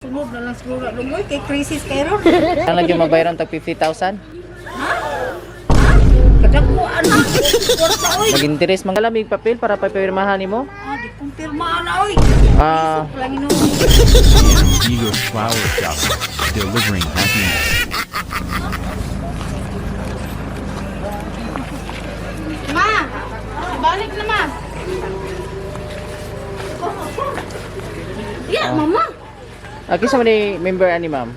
Sunod na lang siguro. Lungoy kay crisis kay ron. Ang lagi mabayaran tag 50,000. Kadako anak. Kwarta oy. Mag-interest man galamig papel para papirmahan nimo. Ah, di kumpirma na oy. Ah. Isok lang ino. Eager Flower Shop, delivering happiness. Ma, balik na ma. Ya, mama. Ah, kinsa man ni member ani, ma'am?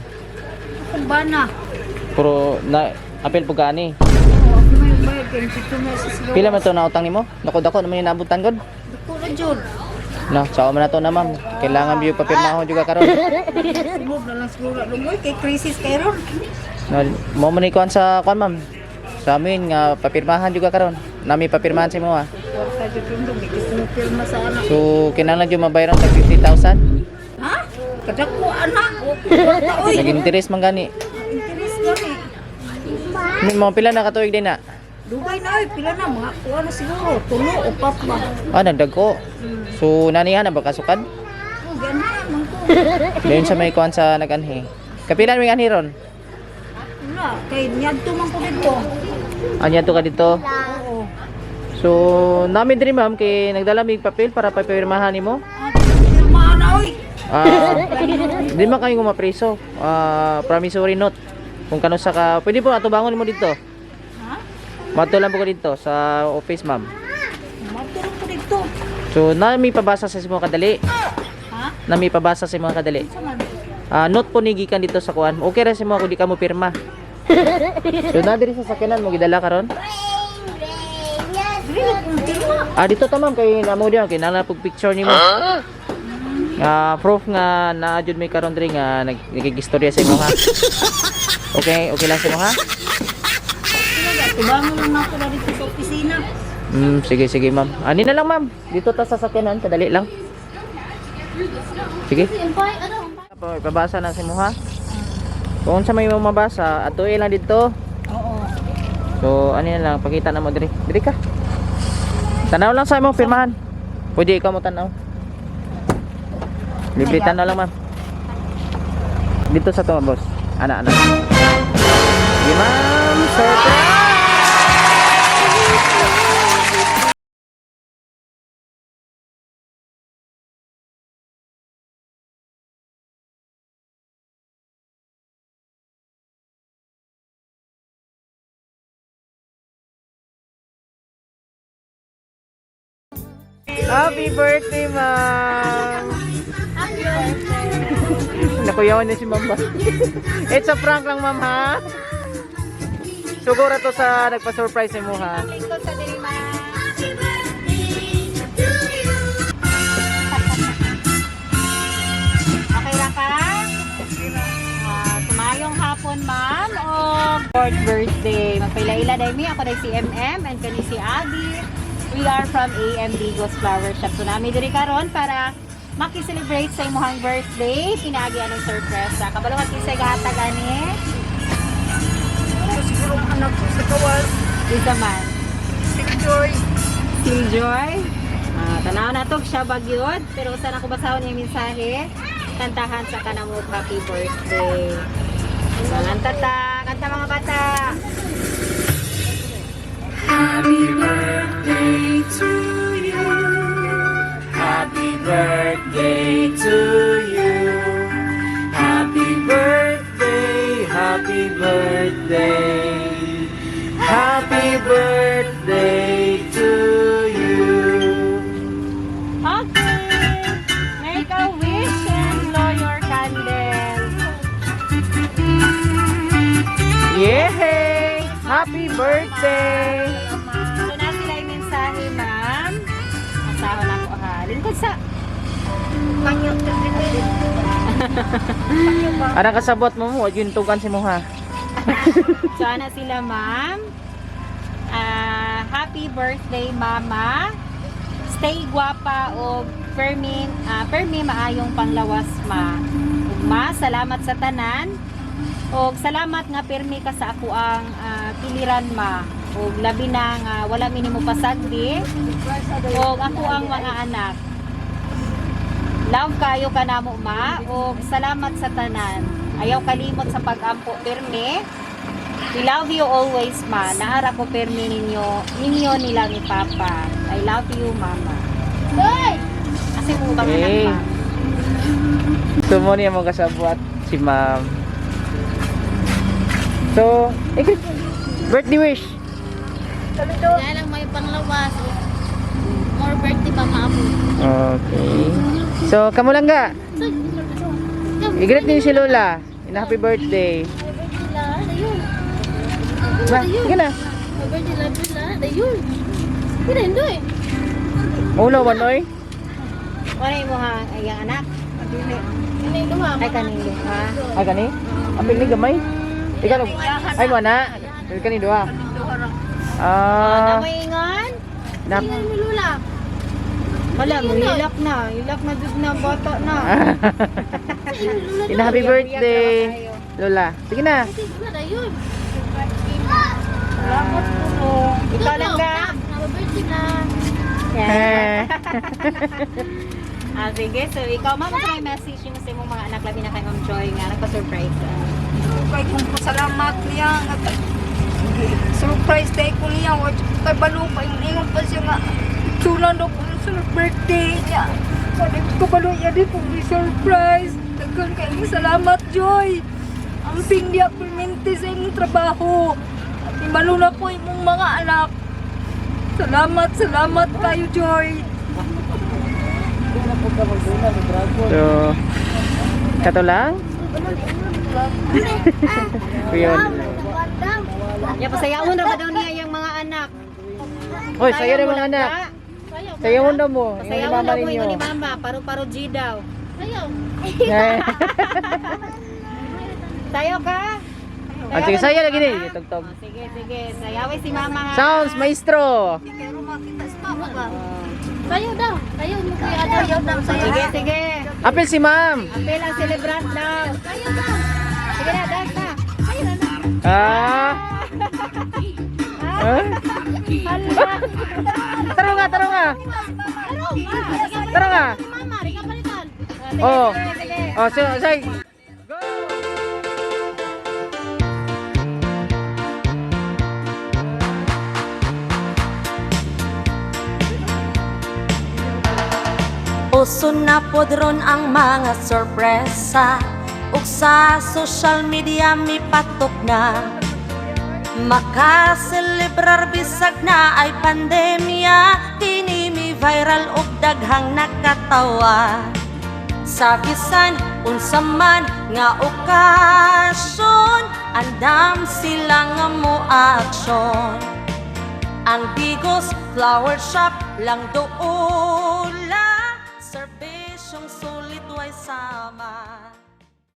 Akong bana. Pero na apel po ka ani. Oo, ako may bayad kay dito na sa siguro. Pila man to na utang nimo? Dako-dako naman yung naabutan gud. Dako na jud. No, sao man na to na, ma'am. Kailangan biyo papirmahon juga karon. Sunod na lang siguro. Lungoy kay crisis kay ron. No, mo man ni kuan sa kuan, ma'am. Sa amin nga papirmahan juga karon. Nami papirmahan sa imo ha. Kwarta jud rundong di kumpirma sa anak. So kinahanglan jud mabayaran tag 50,000. Ha? Kadako anak. Kwarta oy. Nag-interest man gani. Interest gani. May mga pila na katuig din na. Dugay na oy, pila na mga kuha na siguro, tulo o pat ba. Ah, nagdagko. So nanihan na ba kasukan? Oh, ganahan man ko. Dayon sa may kuan sa naganhi. Kapila may anhi ron? Wala, kay niadto man ko dito. Anya to ka dito. Oo. So namin diri, ma'am, kay nagdala mig papel para papirmahan nimo. Ah, pirma na oy. Ah, di man kayo mapreso. Ah, promissory note. Kung kano sa ka, pwede po atubangon mo dito. Ha? Mato lang po ko dito sa office, ma'am. Matulog ko dito. So nami pabasa sa mga kadali. Ha? Nami pabasa sa mga kadali. Sa man? Ah, note po ni gikan dito sa kuan. Okay ra sa mga kung di ka mo pirma. So na diri sa sakyanan mo gidala karon? Dili na kong pirma. Ah, dito ta, ma'am, kay namo diyan kay nana pug picture nimo. Nga proof nga naa jud may karon diri nga nagkigistorya sa imo ha. Okay, okay lang sa imo ha? Sila tubangon lang nako na dito sa opisina. Sige sige, ma'am. Ani na lang, ma'am. Dito ta sa sakyanan, kadali lang. Sige. Pabasa na si mo ha. Kung unsa may imong mabasa, atuin lang dito. Oo. So, ano na lang, pakita na mo diri. Diri ka. Tanaw lang sa imong pirmahan. Pwede ikaw mo tanaw. Libre tanaw lang, ma'am. Dito sa to, boss. Ana, ana. Sige, ma'am. Surprise! Happy birthday, ma'am! Happy birthday. Nakuyawan niya si ma'am ba? It's a prank lang, ma'am, ha? Sugura to sa nagpa-surprise mo, ha? Lingkod sa diri, ma. Okay ra ka? Ah, tumayong hapon, ma'am. O fourth birthday. Magpaila-ila dahil mi. Ako dahil si MM and kani si Abby. We are from AM Digos Flower Shop. So nami diri karon para maki-celebrate sa imuhang birthday. Pinaagi anong surprise. Kabalo ka kisay gahatag ani. Ako siguro ang anak ko sa kawas. Isa man. Si Joy. Si Joy. Ah, tanaw na to siya bagyod pero usa na ko basahon yung mensahe. Kantahan sa kanamo happy birthday. Kanta ta, kanta mga bata. Happy birthday to you. Happy birthday, happy birthday. Happy birthday to you. Okay. Make a wish and blow your candle. Yay! Happy birthday! So na sila yung mensahe, ma'am. Asawa na ko ha. Lingkod sa Panyot ka dito. Anang kasabot mo mo, yun tugan si mo ha. So ana sila, ma'am. Ah, happy birthday, mama. Stay guwapa og permi permi maayong panglawas, ma. Ug ma, salamat sa tanan. Og salamat nga permi ka sa ako ang kiliran, ma. Og labi na nga wala mi nimo pasagdi. Og ako ang mga anak. Love kayo ka namo, ma, ug salamat sa tanan. Ayaw kalimot sa pag-ampo pirmi. We love you always, ma. Naara ko pirmi ninyo, ninyo nila ni Papa. I love you, Mama. Kasi mo bang anak, Okay. ma? So mo niya mo kasabwat si ma'am. So, ikit birthday wish. Kaya lang may panglawas. More birthday pa maabot. Okay. So, kamulangga. I-greet din si Lola. In happy birthday. Happy birthday la. Ayun. Ba, sige na. Happy birthday la la. Ayun. Pina hindi. Ulo, wanoy. Wala mo ha, ay ang anak. Pina duha. Ay kaning duha. Ay, kani? Apil ni gamay. Ikaw, ay, wala. Kani duha. Ah, Namoy ingon? nap. Ni Lula. Wala mo, ilak na. Ilak na jud na, bata na. In happy birthday, Lola. Sige na. Kasi Lula ayun. Salamat po. Ikaw lang ka. Happy birthday na. Eh. Ah, sige. So, ikaw, ma'am, sa may message mo sa imong mga anak, labi na kay Ma'am Joy nga, nagpa-surprise. Kay kung pasalamat niya nga surprise day ko niya wa kay balo pa ingon pa siya nga tsulan daw ko sa birthday niya. Wala ko balo iya di ko surprise. Daghan kay salamat, Joy. Ang pingdi permente sa imong trabaho. At ibalo na ko imong mga anak. Salamat, salamat kayo, Joy. So, kato lang? Yun. Ya, pasayawon ra ba daw niya yung mga anak? Hoy, sayo rin mga anak. Sayawon daw mo. Yung Pasayawon mama daw mo ninyo. ingon ni mama, paru-paro G daw. Ayaw. Eh. Sayo ka? Ah, sige, sayo lagi ni. Tugtog. Oh, sige, sige. Sayaway si mama ha. Sounds, maestro. Sayo daw. Sayo mo kuya daw. Sige, sige. Apil si ma'am. Apel ang celebrant daw. Sayo daw. Sige na, dance na. Ah. Huh? Taro nga, taro nga. Taro nga. Mama, rika palitan. Sige, Oh. sige, sige. Oh, so, say. Uso na pod ron ang mga sorpresa ug sa social media mipatok na. Makaselebrar bisag na ay pandemya, kini mi viral ug daghang nakatawa. Sa bisan unsa man nga okasyon, andam sila nga mo aksyon. Ang Digos Flower Shop lang doula. Serbisyong sulit way sama.